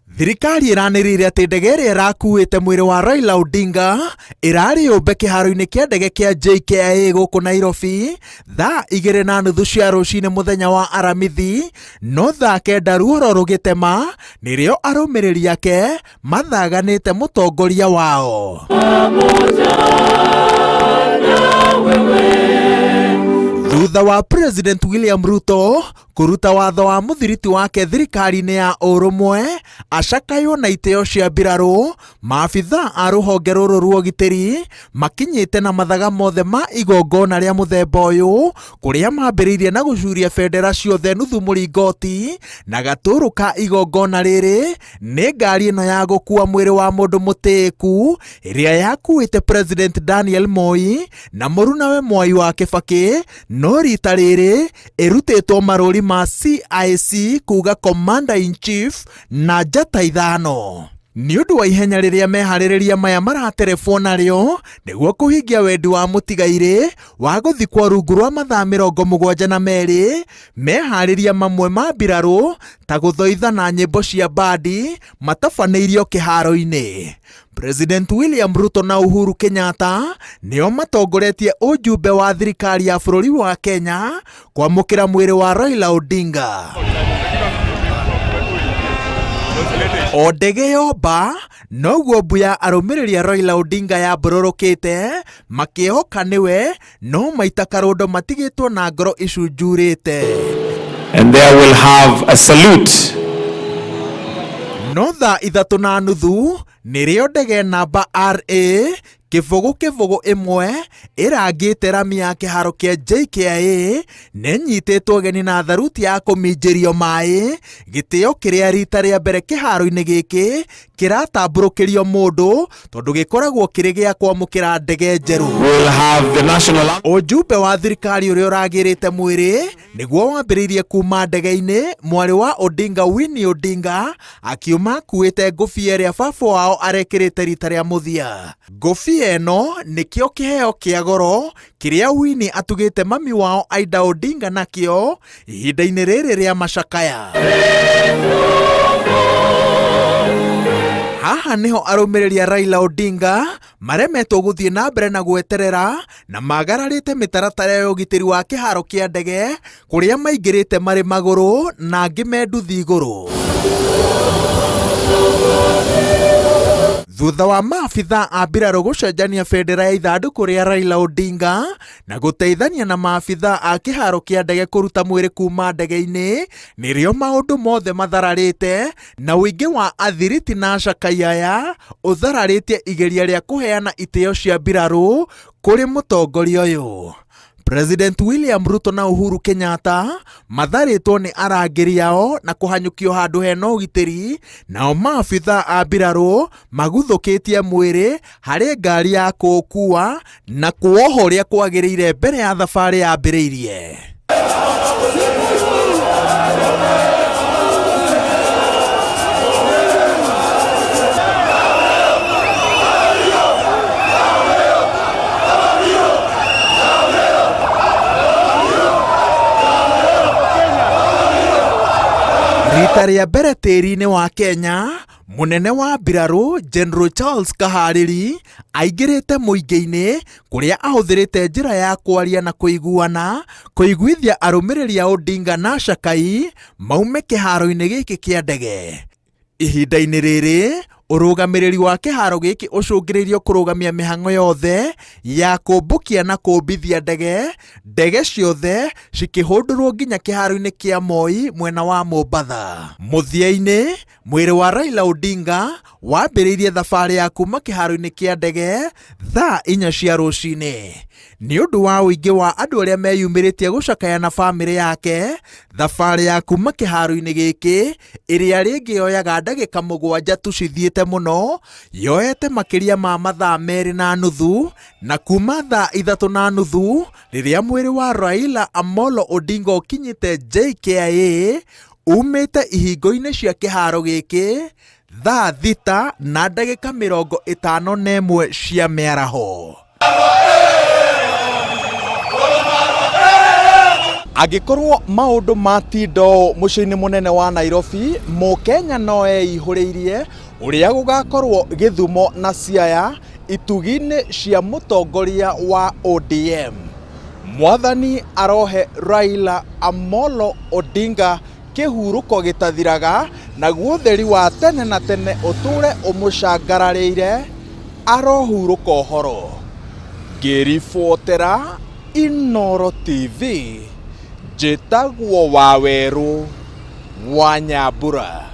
Thirikari ĩranĩrĩire atĩ ndege ĩrĩa ĩrakuĩte mwĩrĩ wa Raila Odinga ĩrarĩ yũmbe kĩharo-inĩ kĩa ndege kĩa JKIA gũkũ Nairobi thaa 2:30 cia rũcinĩ mũthenya wa Aramithi, no thaa 9 ruoro rũgĩtema nĩrĩo arũmĩrĩri ake mathaganĩte mũtongoria wao. Thutha wa President William Ruto kũruta watho wa mũthiriti wake thirikari-inĩ ya ũrũmwe acakaywo na itĩo cia mbirarũ, maabithaa a rũhonge rũrũ rwa ũgitĩri makinyĩte na mathaga mothe ma igongona rĩa mũthemba ũyũ, kũrĩa mambĩrĩirie na gũcuria bendera ciothe nuthu mũringoti na gatũrũ ka igongona rĩrĩ nĩ ngari ĩno ya gũkua mwĩrĩ wa mũndũ mũtĩĩku ĩrĩa yakuĩte President Daniel Moi na mũrunawe Mwai wa Kĩbakĩ, no rita rĩrĩ ĩrutĩtwo marũri ma CIC kuga Commander in Chief na njata 5. Nĩ ũndũ wa ihenya rĩrĩa meharĩrĩria maya maraterebwo narĩo nĩguo kũhingia wendi wa mũtigairĩ wa gũthikwo rungu rwa mathaa 72, meharĩria mamwe ma mbirarũ ta gũthoitha na nyĩmbo cia mbandi matabanĩirio kĩharo-inĩ. President William Ruto na Uhuru Kenyatta nĩo matongoretie ũjumbe wa thirikari ya bũrũri wa Kenya kwamũkĩra mwĩrĩ wa Raila Odinga. O ndege yomba noguo mbu ya arũmĩrĩri a Raila Odinga yambũrũrũkĩte makĩhoka nĩwe, no maita karũndo matigĩtwo na ngoro icunjurĩte. And there will have a salute. No thaa 3:30 nĩrĩo ndege namba RA 001 ĩrangĩte rami ya kĩharo kĩa JKIA nĩnyitĩtwo ũgeni na tharuti ya kũminjĩrio maĩ, gĩtĩo kĩrĩa rita rĩa mbere kĩharo-inĩ gĩkĩ kĩratambũrũkĩrio mũndũ tondũ gĩkoragwo kĩrĩ gĩa kwamũkĩra ndege njerũ. We'll have the national anthem. Ũjumbe wa thirikari ũrĩa ũragĩrĩte mwĩrĩ nĩguo wambĩrĩirie kuma ndege-inĩ, mwarĩ wa Odinga Winnie Odinga akiuma akuĩte ngũbia ĩrĩa baba wao arekĩrĩte rita rĩa mũthia. Ngũbia ĩno nĩkĩo kĩheo kĩa goro kĩrĩa Winnie atugĩte mami wao Aida Odinga nakĩo ihinda-inĩ rĩrĩ rĩa macakaya. Haha nĩho arũmĩrĩri a Raila Odinga maremetwo gũthiĩ na mbere na gweterera na magararĩte mĩtaratara ya ũgitĩri wa kĩharo kĩa ndege kũrĩa maingĩrĩte marĩ magũrũ na angĩ me nduthi igũrũ. Thutha wa maabithaa a mbirarũ gũcenjania bendera ya ithandũkũ rĩa Raila Odinga na gũteithania na maabithaa a kĩharo kĩa ndege kũruta mwĩrĩ kuma ndege-inĩ, nĩrĩo maũndũ mothe mathararĩte na ũingĩ wa athiriti na acakai aya ũthararĩtie igeria rĩa kũheana itĩo cia mbirarũ kũrĩ mũtongoria ũyũ. President William Ruto na Uhuru Kenyatta matharĩtwo nĩ arangĩri ao na kũhanyũkio handũ hena ũgitĩri, nao maabithaa a mbirarũ maguthũkĩtie mwĩrĩ harĩ ngari ya kũũkua na kuoha ũrĩa kwagĩrĩire mbere ya thabarĩ yambĩrĩirie. Rita rĩa mbere tĩri-inĩ wa Kenya, mũnene wa mbirarũ General Charles Kaharĩri aingĩrĩte mũingĩ-inĩ kũrĩa ahũthĩrĩte njĩra ya kwaria na kũiguana kũiguithia arũmĩrĩri a Odinga na Shakai maume kĩharo-inĩ gĩkĩ kĩa ndege. Ihinda-inĩ rĩrĩ, ũrũgamĩrĩri wa kĩharo gĩkĩ ũcũngĩrĩirio kũrũgamia mĩhang'o yothe ya kũmbũkia na kũmbithia ndege, ndege ciothe cikĩhũndũrwo nginya kĩharo-inĩ kĩa Moi mwena wa Mombatha. Mũthia-inĩ, mwĩrĩ wa Raila Odinga wambĩrĩirie thabarĩ ya kuma kĩharo-inĩ kĩa ndege thaa 4 cia rũcinĩ. Nĩ ũndũ wa ũingĩ wa andũ arĩa meyumĩrĩtie gũcakaya na bamĩrĩ yake, thabarĩ ya kuma kĩharo-inĩ gĩkĩ ĩrĩa rĩngĩ yoyaga ndagĩka 7 tu cithiĩte mũno, yoete makĩria ma mathaa 2.5, na kuma thaa 3:30 rĩrĩa mwĩrĩ wa Raila Amolo Odinga ũkinyĩte JKIA umĩte ihingo-inĩ cia kĩharo gĩkĩ thaa 6:51 cia mĩaraho. Angĩkorwo maũndũ matinda ũũ mũciĩ-inĩ mũnene wa Nairobi, Mũkenya no eihũrĩirie ũrĩa gũgakorwo Gĩthumo na Siaya itugi-inĩ cia mũtongoria wa ODM. Mwathani arohe Raila Amolo Odinga kĩhurũko gĩtathiraga, naguo ũtheri wa tene na tene ũtũre ũmũcangararĩire, arohurũka ũhoro. Ngĩribotera Inooro TV, njĩtagwo Wawerũ wa Nyambura.